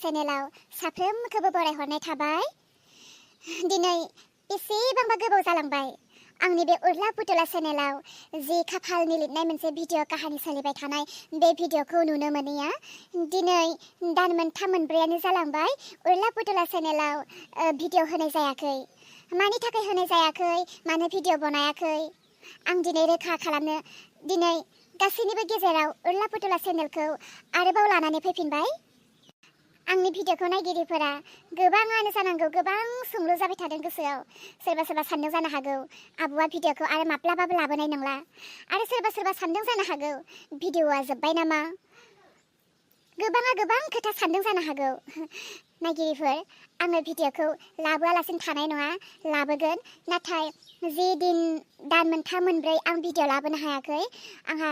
चेनेलाव साफ्रोमखौबो बरायहरनाय थाबाय। दिनै बेसेबांबा गोबाव जालांबाय आंनि बे उरला पुतला चेनेलाव जि खाफालनि लिरनाय मोनसे भिडिअ काहानि सोलिबाय थानाय बे भिडिअखौ नुनो मोनैया। दिनै दान मोनथाम मोनब्रैयानो जालांबाय उरला पुतला चेनेलाव भिडिअ होनाय जायाखै। मानि थाखाय होनाय जायाखै, मानो भिडिअ बनायाखै, आं दिनै रोखा खालामनो दिनै गासैनिबो गेजेराव उरला पुतला चेनेलखौ आरोबाव लानानै फैफिनबाय। आंनि भिडिअखौ नायगिरिफोरा गोबाङानो जानांगौ गोबां सोंलु जाबाय थादों गोसोआव। सोरबा सोरबा सानदों जानो हागौ आब'आ भिडिअखौ आरो माब्लाबाबो लाबोनाय नंला, आरो सोरबा सोरबा सानदों जानो हागौ भिडिअआ जोब्बाय नामा। गोबाङा गोबां खोथा सानदों जानो हागौ। नायगिरिफोर, आङो भिडिअखौ लाबोआलासिनो थानाय नङा, लाबोगोन। नाथाय जि दिन दान मोनथाम मोनब्रै आं भिडिअ लाबोनो हायाखै, आंहा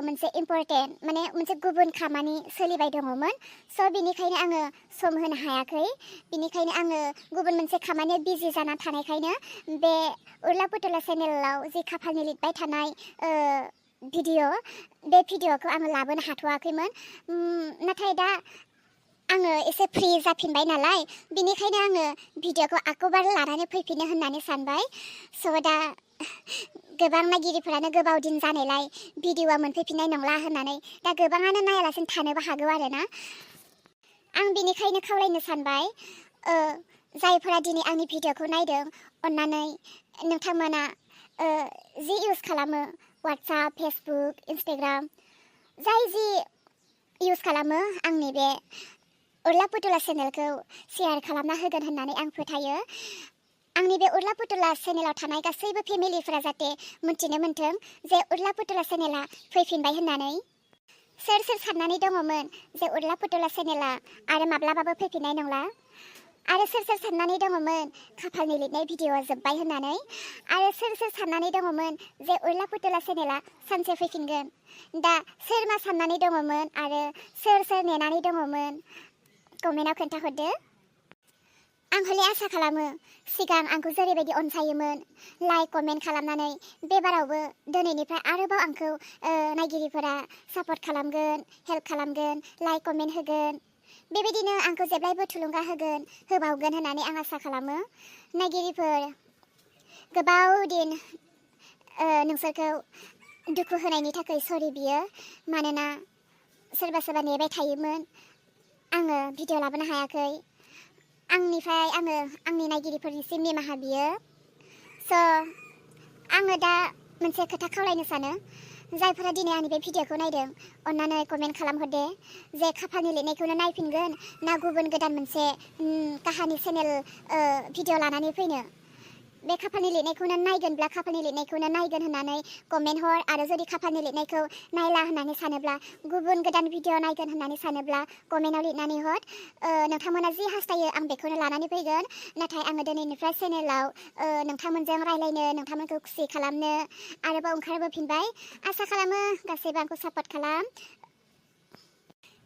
मोनसे इम्परटेन्ट माने मोनसे गुबुन खामानि सोलिबाय दङमोन। स' बिनिखायनो आङो सम होनो हायाखै। बिनिखायनो आङो गुबुन मोनसे खामानियाव बिजि जाना थानायखायनो बे उरला पुतला चेनेलाव जि खाफालनि लिरबाय थानाय भिडिअ, बे भिडिअखौ आङो लाबोनो हाथ'वाखैमोन। नाथाय दा आङो एसे फ्रि जाफिनबाय नालाय, बिनिखायनो आङो भिडिअखौ आखौबार लानानै फैफिननो होननानै सानबाय। स' दा गोबां नायगिरिफोरानो गोबाव दिन जानायलाय भिडिअआ मोनफैफिननाय नंला होननानै दा गोबाङानो नायालासिनो थानोबो हागौ आरोना। आं बिनिखायनो खावलायनो सानबाय, जायफोरा दिनै आंनि भिडिअखौ नायदों, अन्नानै नोंथांमोना जि इउज खालामो वाट्सएप, फेसबुक, इन्स्टाग्राम, जाय जि इउज खालामो आंनि बे उरला पुतला चेनेलखौ शेयार खालामना होगोन होननानै आं फोथायो। आंनि बे उरला पुतला चेनेलाव थानाय गासैबो फेमिलिफोरा जाहाथे मिन्थिनो मोन्थों जे उरला पुतला चेनेला फैफिनबाय होननानै। सोर सोर साननानै दङमोन जे उरला पुतला चेनेला आरो माब्लाबाबो फैफिननाय नंला, आरो सोर सोर साननानै दङमोन खाफालनि लिरनाय भिडिअआ जोब्बाय होननानै, आरो सोर सोर साननानै दङमोन जे उरला पुतला चेनेला सानसे फैफिनगोन। दा सोर मा साननानै दङमोन आरो सोर सोर नेनानै दङमोन कमेन्टआव खोन्थाहरदो। आं हले आसा खालामो सिगां आंखौ जेरैबायदि अनसायोमोन लाइक कमेन्ट खालामनानै, बेबारावबो दिनैनिफ्राय आरोबाव आंखौ नायगिरिफोरा सापर्ट खालामगोन, हेल्प खालामगोन, लाइक कमेन्ट होगोन, बेबायदिनो आंखौ जेब्लायबो थुलुंगा होगोन, होबावगोन होननानै आं आसा खालामो। नायगिरिफोर, गोबाव दिन नोंसोरखौ दुखु होनायनि थाखाय सरि बियो। मानोना सोरबा सोरबा नेबाय थायोमोन, आङो भिडिअ लाबोनो हायाखै। आंनिफ्राय आङो आंनि नायगिरिफोरनिसिम निमाहा बियो। स' आङो दा मोनसे खोथा खावलायनो सानो, जायफोरा दिनै आंनि बे भिडिअखौ नायदों, अन्नानै कमेन्ट खालामहरदे जे खाफालनि लिरनायखौनो नायफिनगोन ना गुबुन गोदान मोनसे काहानि चेनेल भिडिअ लानानै फैनो। बे खाफालनि लिरनायखौनो नायगोनब्ला खाफालनि लिरनायखौनो नायगोन होननानै कमेन्ट हर, आरो जुदि खाफालनि लिरनायखौ नायला होननानै सानोब्ला, गुबुन गोदान भिडिअ नायगोन होननानै सानोब्ला कमेन्टआव लिरनानै हर। नोंथांमोना जि हास्थायो आं बेखौनो लानानै फैगोन। नाथाय आङो दिनैनिफ्राय चेनेलाव नोंथांमोनजों रायलायनो, नोंथांमोनखौ खुसि खालामनो आरोबाव ओंखारबोफिनबाय। आसा खालामो गासैबो आंखौ सापर्ट खालाम।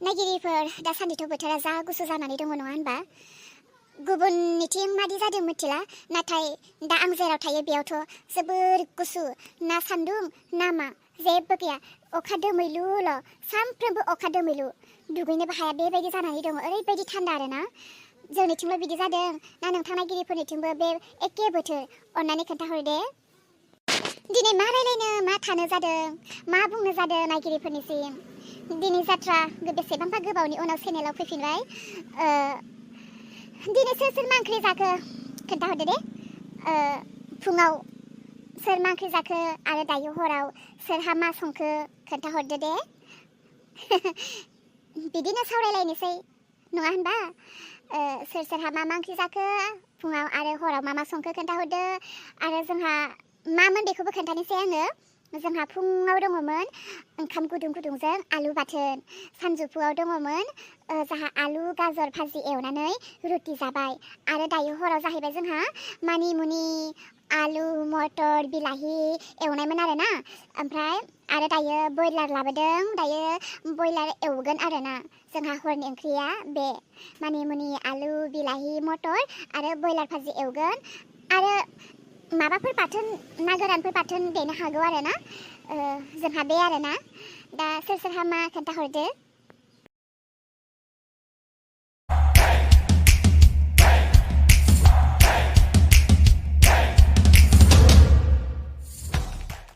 नायगिरिफोर, दासान्दिथ' बोथोरा जा गुसु जानानै दङ नङा होनबा? गुबुननिथिं मादि जादों मिथिला, नाथाय दा आं जेराव थायो बेयावथ' जोबोर गुसु, ना सान्दुं ना मा जेबो गैया, अखा दोमैलुल', सानफ्रोमबो अखा दोमैलु, दुगैनोबो हाया बेबायदि जानानै दङ। ओरैबायदि थान्दा आरोना। जोंनिथिंल' बिदि जादों ना नोंथां नायगिरिफोरनिथिंबो बे एखे बोथोर? अन्नानै खोन्थाहर दे। दिनै मा रायलायनो, मा थानो जादों, मा बुंनो जादों नायगिरिफोरनिसिम। दिनै जात्रा बेसेबांबा गोबावनि उनाव चेनेलाव फैफिनबाय। दिनै सोर सोर मा ओंख्रि जाखो खोन्थाहरदो दे। फुङाव सोर मा ओंख्रि जाखो आरो दायो हराव सोरहा मा संखो खोन्थाहरदो दे। बिदिनो सावरायलायनोसै नङा होनबा? सोर सोरहा मा मा ओंख्रि जाखो फुङाव आरो हराव मा मा संखो खोन्थाहरदो। आरो जोंहा मामोन बेखौबो खोन्थानोसै आङो। जोंहा फुङाव दङमोन ओंखाम गुदुं गुदुंजों आलु बाथोन, सानजौफुआव दङमोन जोंहा आलु गाजर भाजि एवनानै रुटि जाबाय, आरो दायो हराव जाहैबाय जोंहा मानिमुनि, आलु, मटर, बिलाहि एवनायमोन आरोना। ओमफ्राय आरो दायो बयलार लाबोदों, दायो बयलार एवगोन आरोना। जोंहा हरनि ओंख्रिया बे मानिमुनि, आलु, बिलाहि, मटर आरो बयलार भाजि एवगोन, आरो माबाफोर बाथोन, ना गोरानफोर बाथोन देनो हागौ आरोना। जोंहा बे आरोना। दा सोर सोरहा मा खोन्थाहरदो।